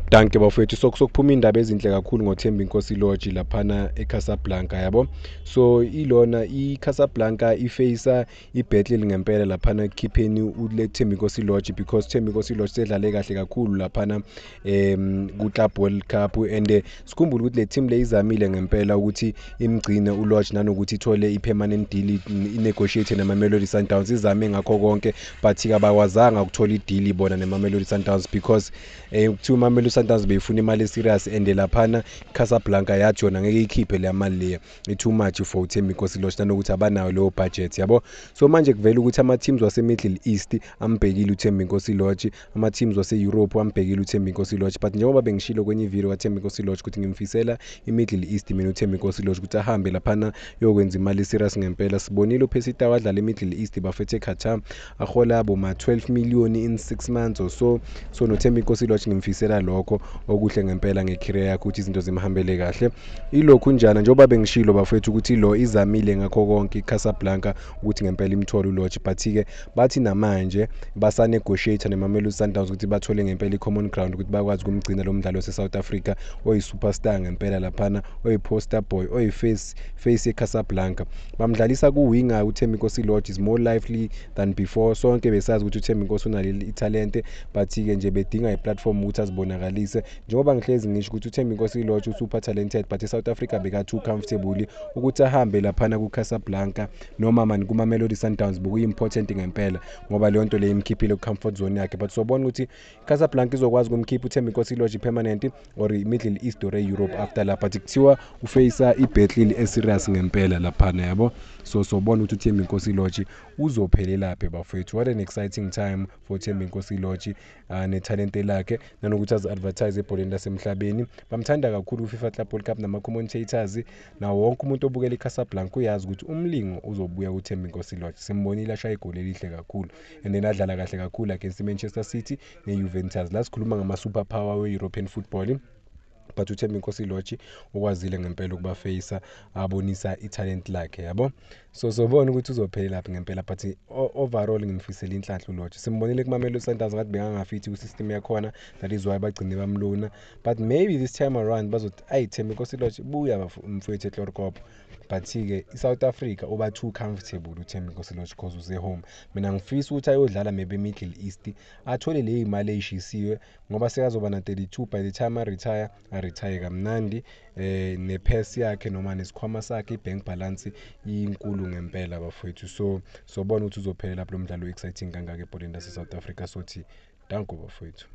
Dankie bafowethu. So kusokuphuma iy'ndaba ezinhle kakhulu ngoThembinkosi Lorch laphana eCasablanca, yabo. So ilona iCasablanca ifeyisa i-battle ngempela laphana ekukhipheni ule Thembinkosi Lorch, because Thembinkosi Lorch sedlale kahle kakhulu laphana ku-Club World Cup, and sikhumbule ukuthi le team le izamile ngempela ukuthi imgcine uLorch nanokuthi ithole i-permanent deal, i-negotiate neMamelodi Sundowns. Izame ngakho konke, but abakwazanga ukuthola i-deal bona neMamelodi Sundowns, because kuthiwa iMamelodi Sundowns beyifuna imali e-serious, and laphana iCasablanca yathi yona ngeke iyikhiphe leya mali leya, i-too much for uThembinkosi Lorch, nanokuthi abanayo leyo budget, yabo. So manje kuvela ukuthi ama-teams wase-Middle East ambhekile uThembinkosi Lorch, ama-teams wase-Europe ambhekile uThembinkosi Lorch. But njengoba bengishilo kwenye ividiyo kaThembinkosi Lorch ukuthi ngimfisela i-Middle East mina uThembinkosi Lorch, ukuthi ahambe laphana yokwenza imali e-serious ngempela. Sibonile uPercy Tau adlala e-Middle East, bafethu, eQatar, ahola boma 12 million in 6 months or so. So noThembinkosi Lorch ngimfisela lokho okuhle ngempela nge-career yakhe, ukuthi izinto zimhambele kahle. Ilokhu njana njengoba bengishilo, bafethu, ukuthi lo izamile ngakho konke iCasablanca ukuthi ngempela imthole uLorch, but-ke bathi namanje basa-negotiate neMamelodi Sundowns ukuthi bathole ngempela i-common ground ukuthi bakwazi ukumgcina lo mdlali wase-South Africa oyi-superstar ngempela laphana, oyi-poster boy, oyi-face face yeCasablanca. Bamdlalisa ku-winger. uThembinkosi Lorch is more lively than before. Sonke besazi ukuthi uThembinkosi unalo ithalente, but-ke nje bedinga i-platform ukuthi azibonakalise. Njengoba ngihlezi ngisho ukuthi uThembinkosi Lorch u-super talented, but e-South Africa beka-too comfortable. Ukuthi ahambe laphana ku-Casablanca noma mani kuma-Mamelodi Sundowns bekuyi-important ngempela, ngoba leyo nto leyo imkhiphile ku-comfort zone yakhe. But sobona ukuthi iCasablanca izokwazi ukumkhipha uThembinkosi Lorch permanent or i-Middle East or e-Europe after la, but kuthiwa ufeyisa i-battle e-serious ngempela laphana, yabo. So sobona ukuthi uThembinkosi Lorch uzophelelaphi, bafowethu. What an exciting time for Thembinkosi Lorch nethalente lakhe, nanokuthi azi-advertise ebholeni lasemhlabeni. Bamthanda kakhulu ku-FIFA Club World Cup, nama-commentators nawo wonke umuntu obukela iCasablanca uyazi ukuthi umlingo uzobuya kuThembinkosi Lorch. Simbonile ashaya igoli elihle kakhulu and then adlala kahle kakhulu against i-Manchester City ne-Juventus, la sikhuluma ngama-super power we-European football, but uThembinkosi Lorch ukwazile ngempela ukubafeyisa, abonisa i-talent lakhe, yabo. So sobona ukuthi uzophelelaphi ngempela, but overall ngimfisela inhlanhla uLorch. Simbonile kuMamelodi Sundowns ngathi bekangafithi ku-system yakhona, that is why bagcine bamlona, but maybe this time around bazothi, "Ayi, Thembinkosi Lorch, buya mfowethu eChloorkop." But-ke i-South Africa uba too comfortable uThembinkosi Lorch 'cause use-home. Mina ngifisa ukuthi ayodlala maybe e-Middle East, athole le y'mali ey'shisiwe, ngoba sekazoba na-32 by the time a-retire, a-retire kamnandi ne-purse yakhe noma nesikhwama sakhe, i-bank balance inkulu ngempela, bafowethu. So sobona ukuthi uzophelela lapho lo mdlalo exciting kangaka ebholeni lase-South Africa. Sothi danko, bafowethu.